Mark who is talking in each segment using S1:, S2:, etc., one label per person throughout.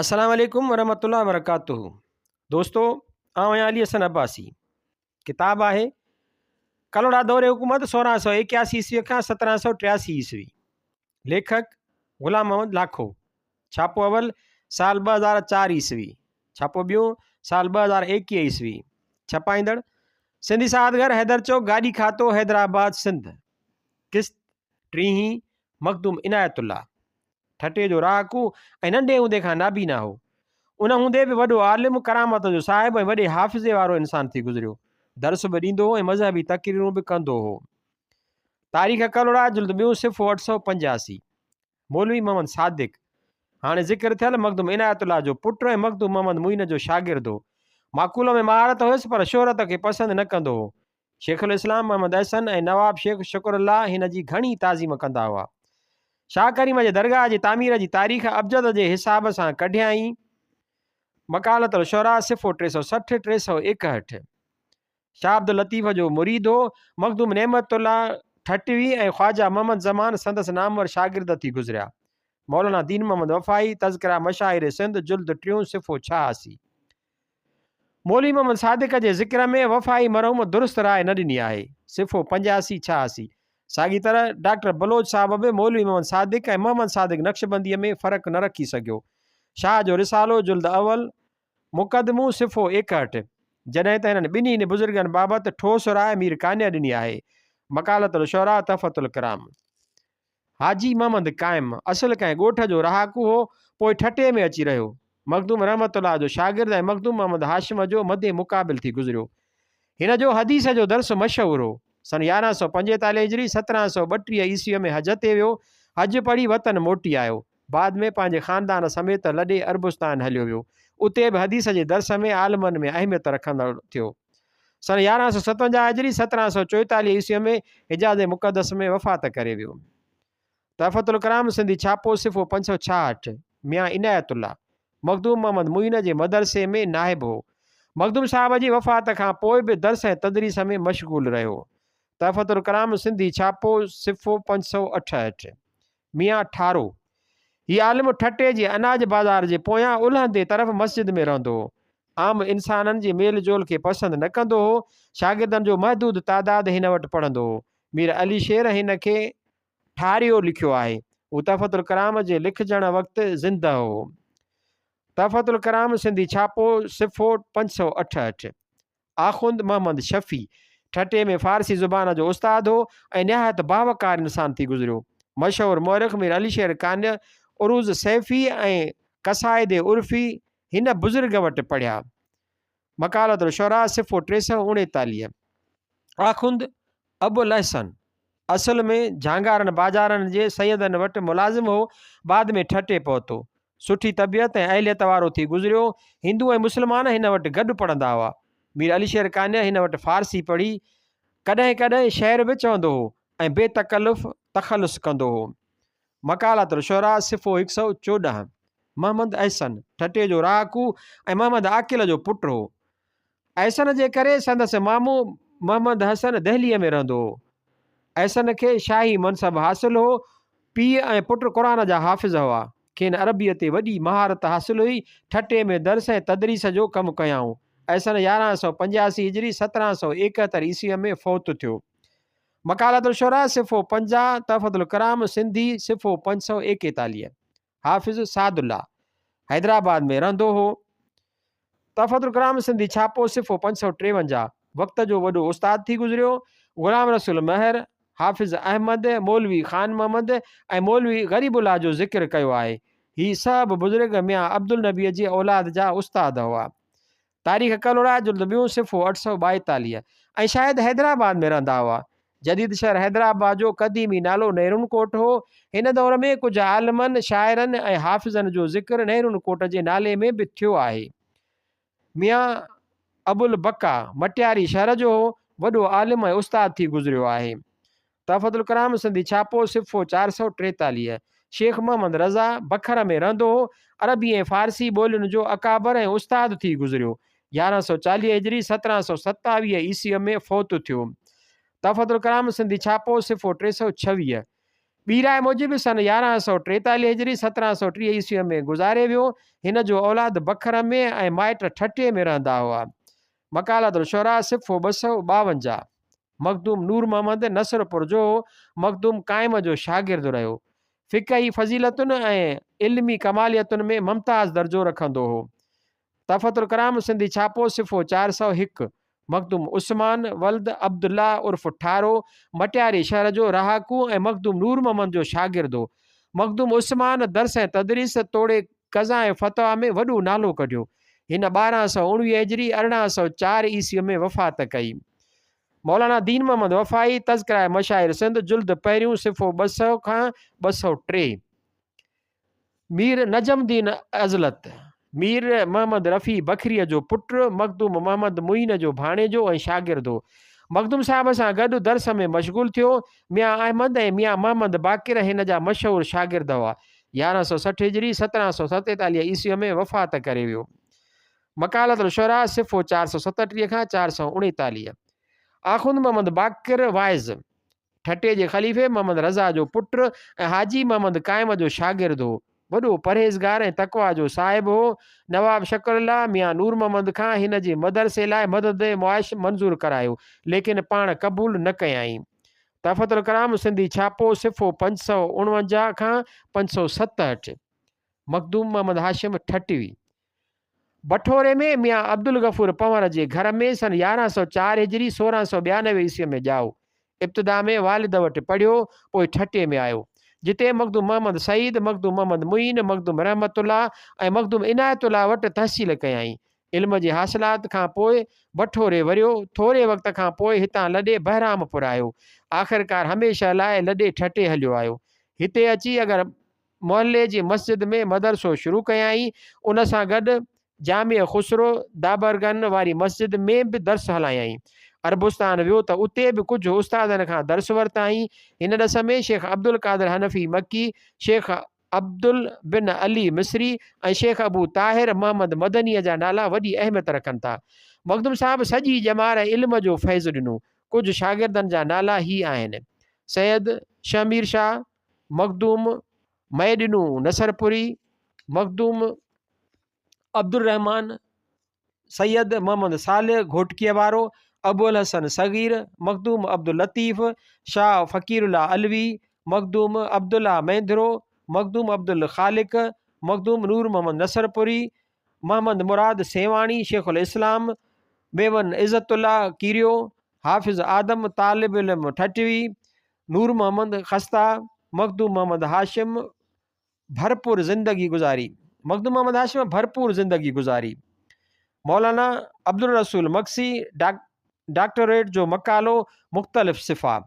S1: السلام عليڪم ورحمة الله وبرڪاته دوستو آئون آهيان علي حسن عباسي ڪتاب آهي ڪلهوڙا دور حڪومت 1681 عيسوي کان 1783 عيسوي ليکڪ غلام محمد لاکو ڇاپو اول سال 2004 عيسوي ڇاپو ٻيون سال 2021 عيسوي ڇپائيندڙ سنڌي ساعت گهر حيدر چوڪ گاڏي کاتو حيدرآباد سنڌ قسط ٽيهين مخدوم عنايت الله ٺٽي جو رهاڪو ۽ ننڍي هوندي کان نابينا هو. ان هوندي به وڏو عالم، ڪرامت جو صاحب ۽ وڏي حافظي وارو انسان ٿي گذريو. درس به ڏيندو هو ۽ مذهبي تقريرون به ڪندو هو. تاريخ ڪلهوڙا جلد ٻيون صفحو 885. مولوي محمد صادق، هاڻي ذڪر ٿيل مخدوم عنايت الله جو پٽ ۽ مخدوم محمد معين جو شاگرد هو. معقول ۾ مهارت هيس پر شهرت کي پسند نه ڪندو هو. شيخ الاسلام محمد احسن ۽ نواب شيخ شڪر الله هن جي گهڻي تعظيم ڪندا هئا. شاهه ڪريم جي درگاهه جي تعمير جي تاريخ ابجد جي حساب سان ڪڍيائين. مقالة الشعراء صفحو 360، 361. شاهه عبداللطيف جو مريد هو. مخدوم نعمت الله ٺٽوي ۽ خواجه محمد زمان سندس نامور شاگرد ٿي گذريا. مولانا دين محمد وفائي، تذڪره مشاهير سنڌ، جلد ٽيون، صفحو 86. مولوي محمد صادق جي ذڪر ۾ وفائي مرحوم درست راء نه ڏني آهي، صفحو 85، 86. ساڳي طرح ڊاڪٽر بلوچ صاحب به مولوي محمد صادق ۽ محمد صادق نقشبنديء ۾ فرق نه رکي سگهيو. شاهه جو رسالو جلد اول، مقدمو، صفحو 61. جڏهن ته هنن ٻنهي بزرگن بابت ٺوس راء مير قانع ڏني آهي. مقالة الشعراء تحفة الڪرام. حاجي محمد قائم اصل ڪنهن ڳوٺ جو رهاڪو هو، پوء ٺٽي ۾ اچي رهيو. مخدوم رحمت الله جو شاگرد ۽ مخدوم محمد هاشم جو مد مقابل ٿي گذريو. هن جو حديث جو درس مشهور هو. سن 1145 هجري، 1732 عيسويء ۾ حج تي ويو. حج پڙهي وطن موٽي آيو. بعد ۾ پنهنجي خاندان سميت لڏي عربستان هليو ويو. اتي به حديث جي درس ۾ عالمن ۾ اهميت رکندڙ ٿيو. سن 1157 هجري، 1744 عيسويء ۾ حجاز مقدس ۾ وفات ڪري ويو. تحفة الڪرام سنڌي ڇاپو صفحو 566، ميان عنايت الله، مخدوم محمد معين جي مدرسي ۾ نائب هو. مخدوم صاحب جي وفات کان پوء به درس ۽ تدريس ۾ مشغول رهيو. تحفة الڪرام سنڌي ڇاپو صفحو 568، ميان ٺارو، هي عالم ٺٽي جي اناج بازار جي پويان الهندي طرف مسجد ۾ رهندو هو. عام انسانن جي ميل جول کي پسند نه ڪندو هو. شاگردن جو محدود تعداد هن وٽ پڙهندو هو. مير علي شير هن کي ٺاريو لکيو آهي. هو تحفة الڪرام جي لکجڻ وقت زنده هو. تحفة الڪرام سنڌي ڇاپو صفحو 568. آخوند محمد شفيع ٺٽي ۾ فارسي زبان جو استاد هو ۽ نهايت باوقار انسان ٿي گذريو. مشهور مؤرخ مير علي شير قانع عروض سيفي ۽ قصائد عرفي هن بزرگ وٽ پڙهيا. مقالة الشعراء صفحو 339. آخوند ابوالاحسن اصل ۾ جهانگارن باجارن جي سيدن وٽ ملازم هو، بعد ۾ ٺٽي پهتو. سٺي طبيعت ۽ اهليت وارو ٿي گذريو. هندو ۽ مسلمان هن وٽ گڏ پڙهندا هئا. مير علي شير قانع هن وٽ فارسي پڙهي. ڪڏهن ڪڏهن شعر به چوندو هو ۽ بي تڪلف تخلص ڪندو هو. مقالات الشعراء صفحو 114. محمد احسن ٺٽي جو رهاڪو ۽ محمد عاقل جو پٽ هو. احسن جي ڪري سندس مامو محمد حسن دهليء ۾ رهندو هو. احسن کي شاهي منصب حاصل هو. پيء ۽ پٽ قرآن جا حافظ هئا. کين عربيء تي وڏي مهارت حاصل هئي. ٺٽي ۾ درس ۽ تدريس جو ڪم ڪيائون. احسن 1185 هجري 1771 عيسويء ۾ فوت ٿيو. مقالة الشعراء صفحو 50، تحفة الڪرام، سنڌي، صفحو 541. حافظ سعد الله حيدرآباد ۾ رهندو هو. تحفة الڪرام سنڌي ڇاپو صفحو 553 وقت جو وڏو استاد ٿي گذريو. غلام رسول مهر، حافظ احمد، مولوي خان محمد ۽ مولوي غريب الله جو ذڪر ڪيو آهي. هي سڀ بزرگ ميان عبدالنبيء جي اولاد جا استاد هئا. تاريخ ڪلهوڙا جلد ٻيون صفحو 842 ۽ شايد حيدرآباد ۾ رهندا هئا. جديد شهر حيدرآباد جو قديمي نالو نيرون ڪوٽ هو. هن دور ۾ ڪجهه عالمن، شاعرن ۽ حافظن جو ذڪر نيرون ڪوٽ جي نالي ۾ به ٿيو آهي. ميان ابوالبقا مٽياري شهر جو هو. وڏو عالم ۽ استاد ٿي گذريو آهي. تحفة الڪرام سنڌي ڇاپو، صفحو 443. شيخ محمد رضا بکر ۾ رهندو هو. عربي ۽ فارسي ٻولين جو اڪابر ۽ استاد ٿي گذريو. 1140 هجري، 1727 عيسويء ۾ فوت ٿيو. تحفة الڪرام سنڌي ڇاپو، صفحو 326. ٻي راء موجب سن 1143 هجري 1730 عيسويء ۾ گذاري ويو. هن جو اولاد بکر ۾ ۽ مائٽ ٺٽي ۾ رهندا هئا. مقالات الشعراء صفحو 252. مخدوم نور محمد نصرپور جو هو، مخدوم قائم جو شاگرد رهيو. فقهي فضيلتن ۽ علمي ڪماليتن ۾ ممتاز درجو رکندو هو. تحفة الڪرام سنڌي ڇاپو صفحو 401، مخدوم عثمان ولد عبدالله عرف ٺارو مٽياري شهر جو رهاڪو ۽ مخدوم نور محمد جو شاگرد هو. مخدوم عثمان درس ۽ تدريس توڙي قضا ۽ فتويٰ ۾ وڏو نالو ڪڍيو. هن 1219 هجري 1804 عيسويء ۾ وفات ڪئي. مولانا دين محمد وفائي، تذڪره مشاهير سنڌ، جلد پهريون، صفحو 200 کان 203. مير نجم الدين عزلت، مير محمد رفيع بکريء جو پٽ، مخدوم محمد معين جو ڀاڻيجو ۽ شاگرد هو. مخدوم صاحب سان گڏ درس ۾ مشغول ٿيو. ميان احمد ۽ ميان محمد باقر هن جا مشهور شاگرد هئا. 1160 هجري، 1747 عيسويء ۾ وفات ڪري ويو. مقالة الشعراء، صفحو 437 کان 439. آخوند محمد باقر واعظ، ٺٽي جي خليفي محمد رضا جو پٽ ۽ حاجي محمد قائم جو شاگرد هو. وڏو پرهيزگار ۽ تقويٰ جو صاحب هو. نواب شڪر الله ميان نور محمد کان هن جي مدرسي لاء مدد معاش منظور ڪرايو، ليڪن پاڻ قبول نه ڪيائين. تحفة الڪرام سنڌي ڇاپو، صفحو 549 کان 567. مخدوم محمد هاشم ٺٽوي. بٺوري ۾ ميان عبدالغفور پنهور جي گهر ۾ سن 1104 هجري 1692 عيسويء ۾ ڄائو. ابتدا ۾ والد وٽ پڙهيو، پوء ٺٽي ۾ آيو، جتي مخدوم محمد سعيد، مخدوم محمد معين، مخدوم رحمت الله ۽ مخدوم عنايت الله وٽ تحصيل ڪيائين. علم جي حاصلات کان پوء بٺوري وريو. ٿوري وقت کان پوء هتان لڏي بهرام پور آيو. آخرڪار هميشه لاء لڏي ٺٽي هليو آيو. هتي اچي اگر محلي جي مسجد ۾ مدرسو شروع ڪيائين، ان سان گڏ جامع خسرو دابرگن واري مسجد ۾ به درس هلايائين. عربستان ويو ته اتي به ڪجهه استادن کان درس ورتائين. هن ڏس ۾ شيخ عبدالقادر حنفي مڪي، شيخ عبدل بن علي مصري ۽ شيخ ابو طاهر محمد مدنيء جا نالا وڏي اهميت رکن ٿا. مخدوم صاحب سڄي ڄمار علم جو فيض ڏنو. ڪجهه شاگردن جا نالا هي آهن، سيد شهمير شاهه، مخدوم مئيڏنو نصرپوري، مخدوم عبدالرحمان، سيد محمد صالح گهوٽڪيء وارو، ابوالحسن صغير، مخدوم عبداللطيف، شاهه فقير الله علوي، مخدوم عبدالله مينڌرو، مخدوم عبدالخالق، مخدوم نور محمد نصرپوري، محمد مراد سيوهاڻي، شيخ الاسلام، ميون عزت الله ڪيريو، حافظ آدم طالب علم ٺٽوي، نور محمد خسته، مخدوم محمد هاشم ڀرپور زندگي گذاري. مخدوم محمد هاشم ڀرپور زندگي گذاري. مولانا عبدالرسول مگسي ڊاڪٽوريٽ جو مقالو مختلف صفحا.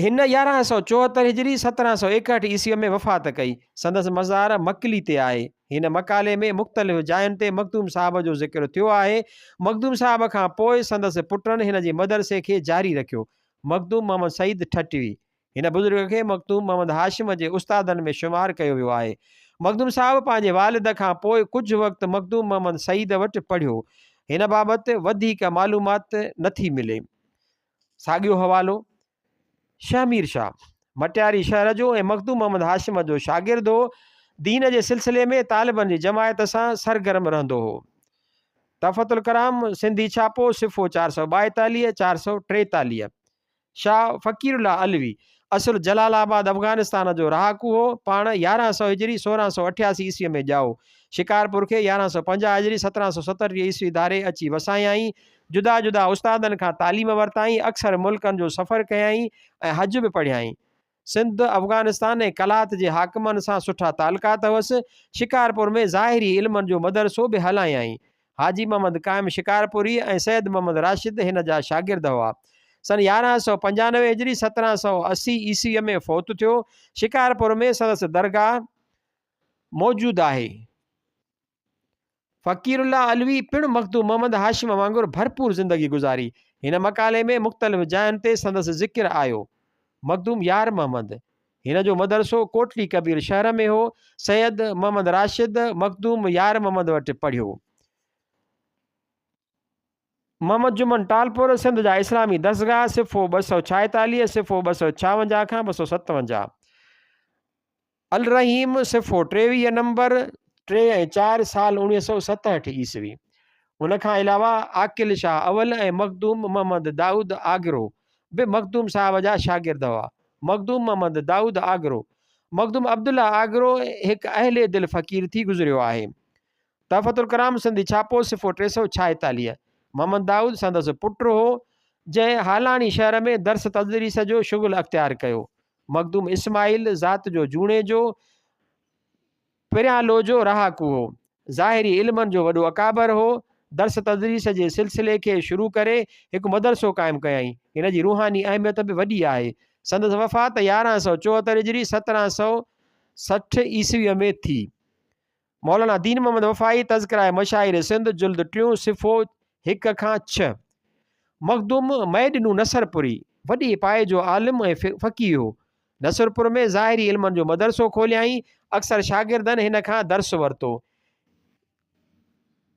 S1: هن 1174 هجري 1761 عيسويء ۾ وفات ڪئي. سندس مزار مڪلي تي آهي. هن مقالي ۾ مختلف جاين تي مخدوم صاحب جو ذڪر ٿيو آهي. مخدوم صاحب کان پوء سندس پٽن هن جي مدرسي کي جاري رکيو. مخدوم محمد سعيد ٺٽوي، هن بزرگ کي مخدوم محمد هاشم جي استادن ۾ شمار ڪيو ويو آهي. مخدوم صاحب پنهنجي والد کان پوء ڪجهه وقت مخدوم محمد سعيد وٽ پڙهيو. هن بابت وڌيڪ معلومات نٿي ملي. ساڳيو حوالو شهمير شاهه مٽياري شهر جو ۽ مخدوم محمد هاشم جو شاگرد هو. دين جي سلسلي ۾ طالبن جي جماعت سان سرگرم رهندو هو. تحفة الڪرام سنڌي ڇاپو صفحو 442، 443. شاهه فقير الله علوي اصل جلال آباد افغانستان جو رهاڪو هو. پاڻ 1100 هجري 1688 عيسويء ۾ ڄائو. شڪارپور کي 1150 هجري 1767 عيسوي ڌاري اچي وسايائين. جدا جدا استادن کان تعليم ورتائين، اڪثر ملڪن جو سفر ڪيائين ۽ حج به پڙهيائين. سنڌ، افغانستان ۽ قلات جي حاڪمن سان سٺا تعلقات هئس. شڪارپور ۾ ظاهري علمن جو مدرسو به هلايائين. حاجي محمد قائم شڪارپوري ۽ سيد محمد راشد هن جا شاگرد هئا. سن 1195 هجري 1780 عيسويء ۾ فوت ٿيو. شڪارپور ۾ سندس درگاهه موجود آهي. فقير الله علوي پڻ مخدوم محمد هاشم وانگر ڀرپور زندگي گذاري. هن مقالي ۾ مختلف جاين تي سندس ذڪر آيو. مخدوم يار محمد، هن جو مدرسو ڪوٽڙي ڪبير شهر ۾ هو. سيد محمد راشد مخدوم يار محمد وٽ پڙهيو. محمد جمن ٽالپر، سنڌ جا اسلامي درسگاهه، صفحو 246، صفحو 256 کان 257. الرحيم، صفحو 23 نمبر 3 ۽ 4، سال 1967 عيسوي. ان کان علاوه عاقل شاهه اول ۽ مخدوم محمد دائود آگرو به مخدوم صاحب جا شاگرد هئا. مخدوم محمد دائود آگرو، مخدوم عبدالله آگرو هڪ اهل دل فقير ٿي گذريو آهي. تحفة الڪرام سنڌي ڇاپو، صفحو 346. محمد دائود سندس پٽ هو، جنهن هالاڻي شهر ۾ درس تدريس جو شغل اختيار ڪيو. مخدوم اسماعيل ذات جو جوڻيجو، پريالو جو رهاڪو هو. ظاهري علمن جو وڏو اڪابر هو. درس تدريس جي سلسلي کي شروع ڪري هڪ مدرسو قائم ڪيائين. هن جي روحاني اهميت به وڏي آهي. سندس وفات 1174 هجري 1760 عيسويء ۾ ٿي. مولانا دين محمد وفائي، تذڪره مشاهير سنڌ، جلد ٽيون، صفحو 1 کان 6. مخدوم مئيڏنو نصرپوري، وڏي پايي جو عالم ۽ فقيه هو. نصرپور ۾ ظاهري علمن جو مدرسو کوليائين. اڪثر شاگردن هن کان درس ورتو.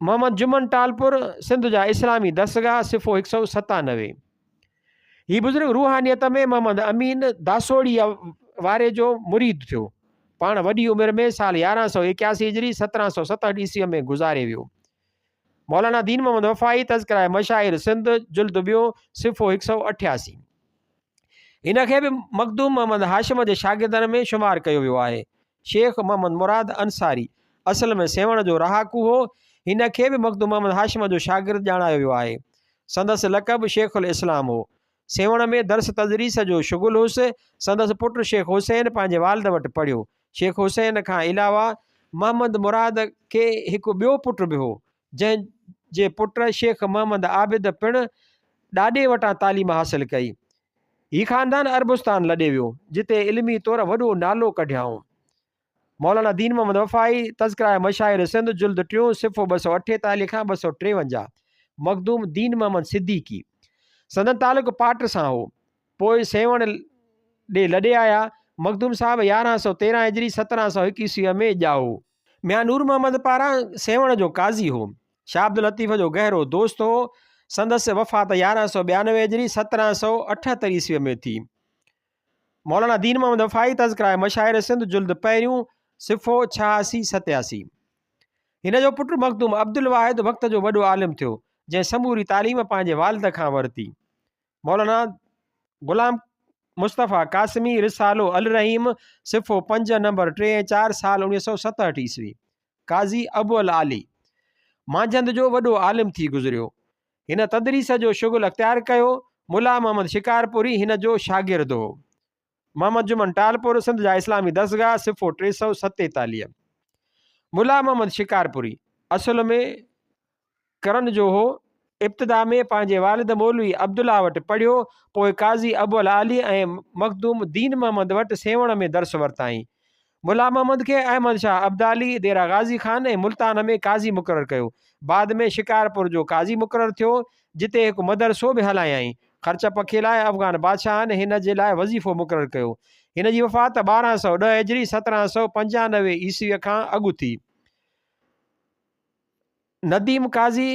S1: محمد جمن ٽالپر، سنڌ جا اسلامي درسگاهه، صفحو 197. هي بزرگ روحانيت ۾ محمد امين داسوڙيء واري جو مريد ٿيو. پاڻ وڏي عمر ۾ سال 1181 هجري 1767 عيسويء ۾ گذاري ويو. مولانا دين محمد وفائي، تذڪره مشاهير سنڌ، جلد ٻيون، صفحو 188. هن کي به مخدوم محمد هاشم جي شاگردن ۾ شمار ڪيو ويو آهي. شيخ محمد مراد انصاري اصل ۾ سيوهڻ جو رهاڪو هو. هن کي به مخدوم محمد هاشم جو شاگرد ڄاڻايو ويو آهي. سندس لقب شيخ الاسلام هو. سيوهڻ ۾ درس تدريس جو شغل هوس. سندس پٽ شيخ حسين پنهنجي والد وٽ پڙهيو. شيخ حسين کان علاوه محمد مراد کي هڪ ٻيو پٽ به هو، جنهن جي پٽ شيخ محمد عابد پڻ ڏاڏي وٽان تعليم حاصل ڪئي. هي خاندان عربستان لڏي ويو، جتي علمي طور وڏو نالو ڪڍيائون. مولانا دين محمد وفائي، تذڪره مشاهير سنڌ، جلد ٽيون، صفحو 248 کان 253. مخدوم دين محمد صديقي، سندن تعلق پاٽ سان هو. پوء سيوهڻ ڏي لڏي آيا. مخدوم صاحب 1113 هجري 1701 عيسويء ۾ ڄائو. ميان نور محمد پاران سيوهڻ جو قاضي هو. شاهه عبداللطيف جو گهرو دوست هو. سندس وفات 1192 هجري 1778 عيسويء ۾ ٿي. مولانا دين محمد وفائي، تذڪره مشاهير سنڌ، جلد پهريون، صفحو 86، 87. هن جو پٽ مخدوم عبدالواحد وقت جو وڏو عالم ٿيو، جنهن سموري تعليم پنهنجي والد کان ورتي. مولانا غلام مصطفيٰ قاسمي، رسالو الرحيم، صفحو 5، نمبر 3 ۽ 4، سال 1967 عيسوي. قاضي ابو العالي مانجهند جو وڏو عالم ٿي گذريو. هن تدريس جو شغل اختيار ڪيو. ملا محمد شڪارپوري هن جو شاگرد هو. محمد جمن ٽالپور، سنڌ جا اسلامي درسگاهه، صفحو 347. ملا محمد شڪارپوري اصل ۾ ڪرن جو هو. ابتدا ۾ پنهنجي والد مولوي عبدالله وٽ پڙهيو، پوء قاضي ابوالعالي ۽ مخدوم دين محمد وٽ سيوهڻ ۾ درس ورتائين. ملا محمد کي احمد شاهه ابدالي ديرا غازي خان ۽ ملتان ۾ قاضي مقرر ڪيو. بعد ۾ شڪارپور جو قاضي مقرر ٿيو، جتي هڪ مدرسو به هلايائين. خرچ پکي لاء افغان بادشاهن هن جي لاء وظيفو مقرر ڪيو. هن جي وفات 1210 هجري 1795 عيسويء کان اڳ ٿي. نديم قاضي،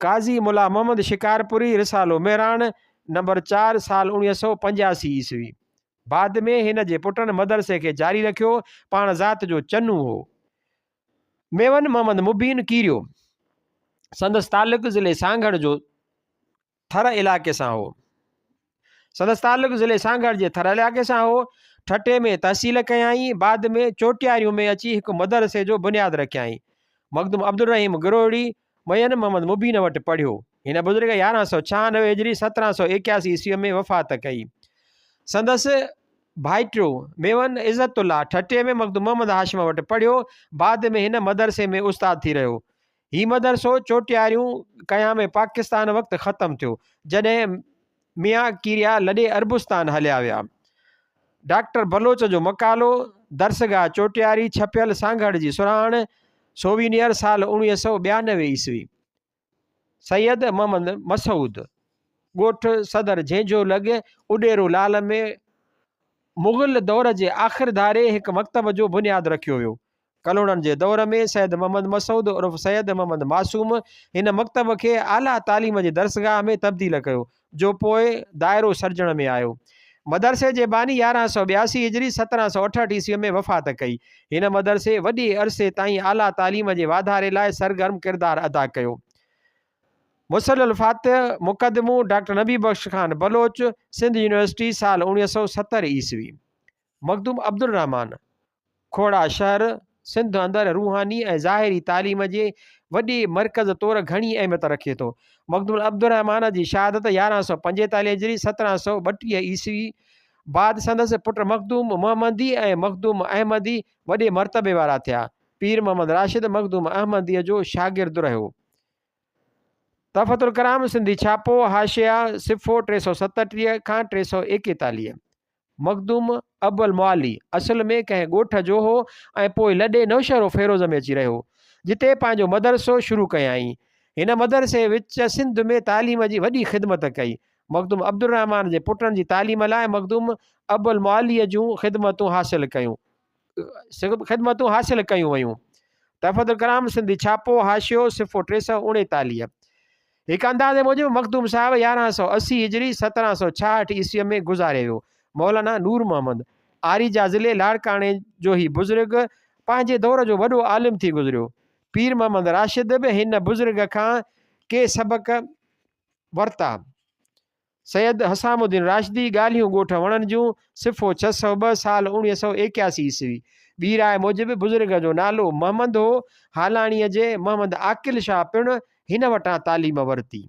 S1: قاضي ملا محمد شڪارپوري، رسالو مهراڻ، نمبر 4، سال 1985 عيسوي. بعد ۾ هن جي پٽن مدرسي کي جاري رکيو، پاڻ ذات جو چنو هو. ميون محمد مبين ڪيريو، سندس تعلق ضلعي سانگهڙ جو ٿر علائقي سان هو. سندس تعلق ضلعي سانگهڙ جي ٿر علائقي سان هو. ٺٽي ۾ تحصيل ڪيائين، بعد ۾ چوٽياريون ۾ اچي هڪ مدرسي جو بنياد رکيائين. مخدوم عبدالرحيم گروهڙي ميين محمد مبين وٽ پڙهيو. هن بزرگ 1196 هجري 1781 عيسويء ۾ وفات ڪئي. سندس ڀائٽيو ميون عزت الله ٺٽي ۾ مخدوم محمد هاشم وٽ پڙهيو. بعد ۾ هن مدرسي ۾ استاد ٿي رهيو. هي مدرسو چوٽياريون قيام پاڪستان وقت ختم ٿيو، جڏهن ميان ڪيريا لڏي عربستان هليا ويا. ڊاڪٽر بلوچ جو مقالو، درسگاهه چوٽياري، ڇپيل سانگهڙ جي سرهاڻ، سووينيئر، سال 1992 عيسوي. سيد محمد مسعود، ڳوٺ صدر جهنجهو لڳ اڏيرو لال ۾ مغل دور جي آخر ڌاري هڪ مڪتب جو بنياد رکيو ويو. ڪلهوڙن جي دور ۾ سيد محمد مسعود عرف سيد محمد معصوم هن مڪتب کي اعليٰ تعليم جي درسگاهه ۾ تبديل ڪيو، جو پوء دائرو سرجڻ ۾ آيو. مدرسي جي باني 1182 هجري 1768 عيسوي ۾ وفات ڪئي. هن مدرسي وڏي عرصي تائين اعليٰ تعليم جي واڌاري لاء سرگرم ڪردار ادا ڪيو. مصلي الفاتح، مقدمو، ڊاڪٽر نبي بخش خان بلوچ، سنڌ يونيورسٽي، سال 1970 عيسوي. مخدوم عبدالرحمان، کوڙا شهر سنڌ اندر روحاني ۽ ظاهري تعليم جي وڏي مرڪز طور گهڻي اهميت رکي ٿو. مخدوم عبدالرحمان جي شهادت 1145 هجري 1732 عيسوي بعد سندس پٽ مخدوم محمدي ۽ مخدوم احمدي وڏي مرتبي وارا ٿيا. پير محمد راشد مخدوم احمديء جو شاگرد رهيو. تحفة الڪرام سنڌي ڇاپو، حاشيه، صفحو 337 کان 341. مخدوم ابوالمعالي اصل ۾ ڪنهن ڳوٺ جو هو ۽ پوء لڏي نوشهروفيروز ۾ اچي رهيو، جتي پنهنجو مدرسو شروع ڪيائين. هن مدرسي وچ سنڌ ۾ تعليم جي وڏي خدمت ڪئي. مخدوم عبدالرحمان جي پٽن جي تعليم لاء مخدوم ابوالمعاليء جون خدمتون حاصل ڪيون. خدمتون حاصل ڪيون ويون. تحفة الڪرام سنڌي ڇاپو، حاشيو، صفحو 339. هڪ اندازي موجب مخدوم صاحب 1180 هجري 1766 عيسويء ۾ گذاري ويو. مولانا نور محمد آريجا ضلعي لاڙڪاڻي جو هي بزرگ پنهنجي دور جو وڏو عالم ٿي گذريو. پير محمد راشد به هن بزرگ کان ڪي سبق ورتا. سيد حسام الدين راشدي، ڳالهيون ڳوٺ وڻن جون، صفحو 602، سال 1981 عيسوي. ٻي راء موجب بزرگ جو نالو محمد هو. هالاڻيء جي محمد عاقل شاهه پڻ هن وٽان تعليم ورتي.